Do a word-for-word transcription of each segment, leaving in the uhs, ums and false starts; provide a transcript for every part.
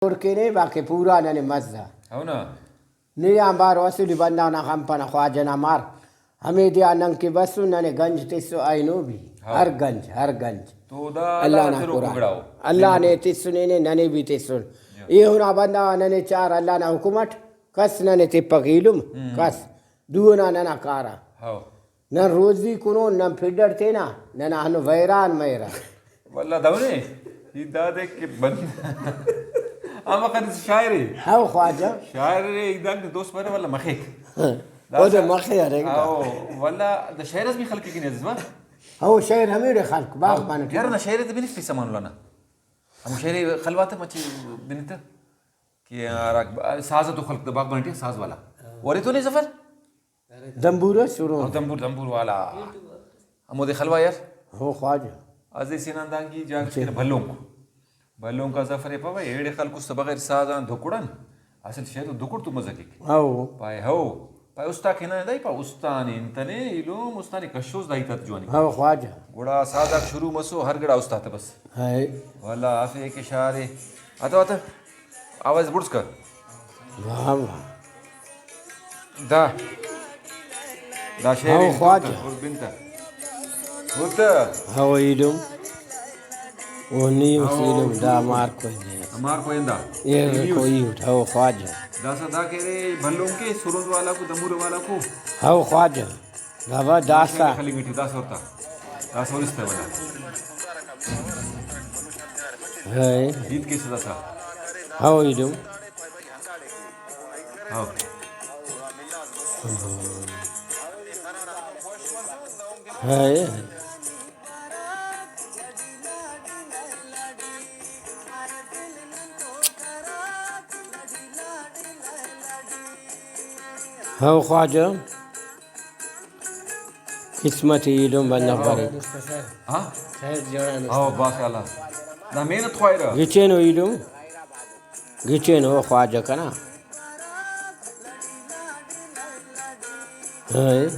جوڑ کینے، باقی پورا ننے مزہ۔ ہو نا۔ نی آنبار اسلی بندغ نا غم پنہ خواجہ نا مار۔ ہمے دے آ نن کہ بسن، ننے گنج تسو اینو بھی۔ ہاں۔ ہر گنج، ہر گنج۔ تو دا اللہ اللہ نا تروکو قرآن۔ گڑاؤ۔ اللہ نے تسنے نے، ننے بھی تسن۔ یا۔ ایہن آ بندغ آ ننے چار اللہ نا حکم اٹ، کس ننے تپک ایلم، ہم۔ کس۔ دو نا ننا کارا۔ ہاؤ۔ نن روزی کنون، نن پھڈ اٹ تینا، ننا ہندن ویران مریرہ۔ واللہ دہنے، ای دادے کہ بند۔ ہم خن شاعر ءِ۔ ہاؤ خواجہ۔ شاعر ءِ، ای داد دوست پارے واللہ مخیک۔ ہاں۔ دا او دے سا-، مخے ارے۔ ہاؤ، واللہ دا شعر اس بھی خلق کنے عزیز وا۔ ہاؤ، شعر ہمیڑے خلق، باغ ہاؤ۔ پانے۔ یار نا شعر تے بنفس سامان لانا۔ ہم شعر خلوات مچے بنتا کہ یار ساز تو خلق دا باغ پانے ساز والا۔ ورے تو نہیں سفر؟ دمبورہ سرون۔ او دمبور، دمبور والا۔ ہمودے خلوا یار۔ ہو خواجہ۔ ازی سنان دانگی جاگہ اچھا۔ کن بھلونک۔ بھلونک آ ظفر ءِ پاوہ، ایڑے خلکس تہ بغیر ساز آن دھکڑ آن۔ اصل شعر تو دھکڑ تو مزہ کیک۔ ہو۔ پائے ہو۔ پائے استا کنا دائی پا استان انتنے ایلم استان کشوس دائی تات جوانی۔ ہو خواجہ۔ گڑا ساز آک شروع مسو ہر گڑا استاد تہ بس۔ ہائے۔ والا آفے کہ شعر ءِ۔ آتا آتا۔ آواز بڑز کر۔ واہ واہ۔ دا۔ دا شعر ہاؤ انت خواجہ۔ اور بنت۔ ہوتا۔ ہاؤ ایلم۔ او نی ہاؤ ایلم دا مار کوئی نے۔ مار کوئی اندا۔ ایر کوئی اٹ، ہاؤ خواجہ۔ داسا دا کہ رے بھلون کے سرود والا کو، دمور والا کو۔ ہاؤ خواجہ۔ بابا، داسا۔ خلی میٹھی، داسا ہوتا۔ داسا ورستا والا۔ ہائے۔ عید کے سدا سا۔ ہاؤ ایلم۔ ہاؤ۔ ہائے۔ ہاؤ خواجہ۔ قسمت ایلم بندغ ہاؤ۔ بریک۔ ہاں؟ ہاؤ، باشاءاللہ۔ دا محنت خواہرہ۔ گچینو ایلم۔ گچینو خواجہ کنا۔ ہائے۔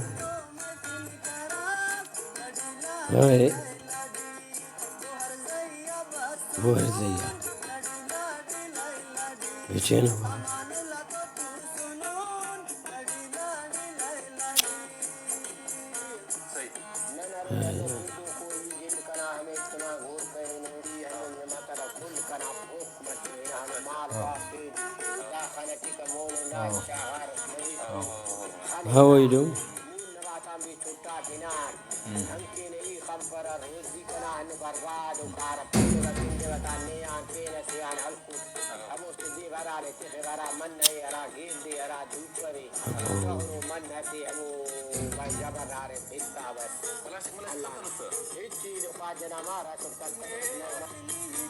ہائے۔ بوہر زیا۔ گچینو۔ ہائے۔ ہاؤ ایلم۔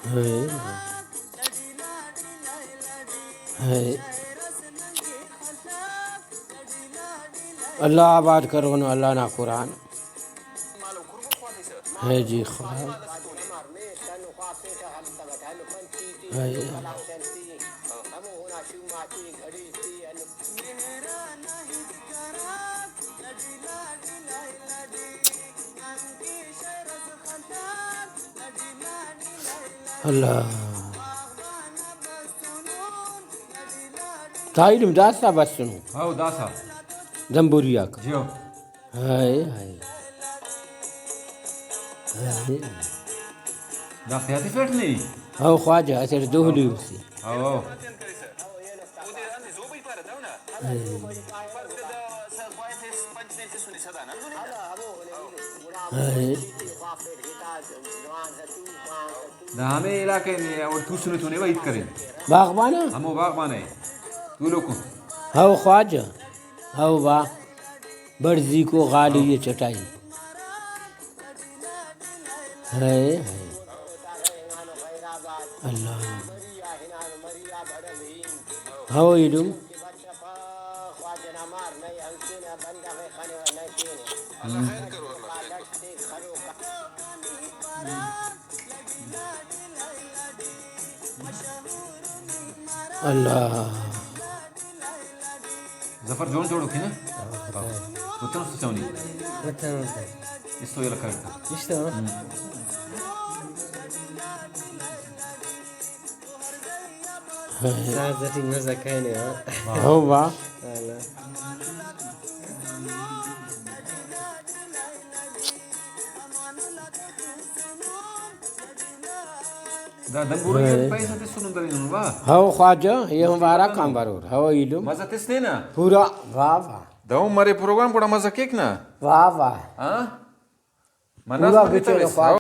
ہائے۔ ہائے۔ اللہ آباد کرونو، اللہ نا قرآن۔ ہائے جی خدا۔ ہائے۔ اللہ۔ تائلم داسا بسنو۔ ہاؤ، داسا۔ دمبوری آک۔ جیو۔ ہائے، ہائے۔ ہائے۔ دا خیاتی فیٹ نہیں؟ ہاؤ خواجہ، اسٹ دوہلی اسی۔ ہاؤ، ہاؤ۔ ہائے۔ ہائے۔ دا ہمے علاقہ نے اور توسنے تو نے وعید کرے۔ باغبانہ؟ ہمو باغبانہ ہے۔ تو لوکو۔ ہاؤ خواجہ۔ ہاؤ با۔ بڑزی کو غالی یہ چٹائی۔ ہائے، ہائے۔ اللہ۔ ہاؤ ایلم۔ اللہ۔ ظفر جوڑ جوڑ اوکے نا؟ وطن است چونی۔ وطن است۔ استو یلا کرتا۔ استو۔ ہم۔ ساز ٹی مزہ کرینے، ہاں۔ ہو با۔ ہاں۔ دا دمبورئی آن پیسہ تسنن درینن، واہ۔ ہو خواجہ، یہ ہمارا کام برور۔ ہو ایلم۔ مزہ تس نے نا؟ پورا، واہ واہ۔ دہن مرے پروگرام گڑا مزہ کیک نا؟ واہ واہ۔ ہاں؟ مناس پورا منتویس۔ گچینو خواجہ۔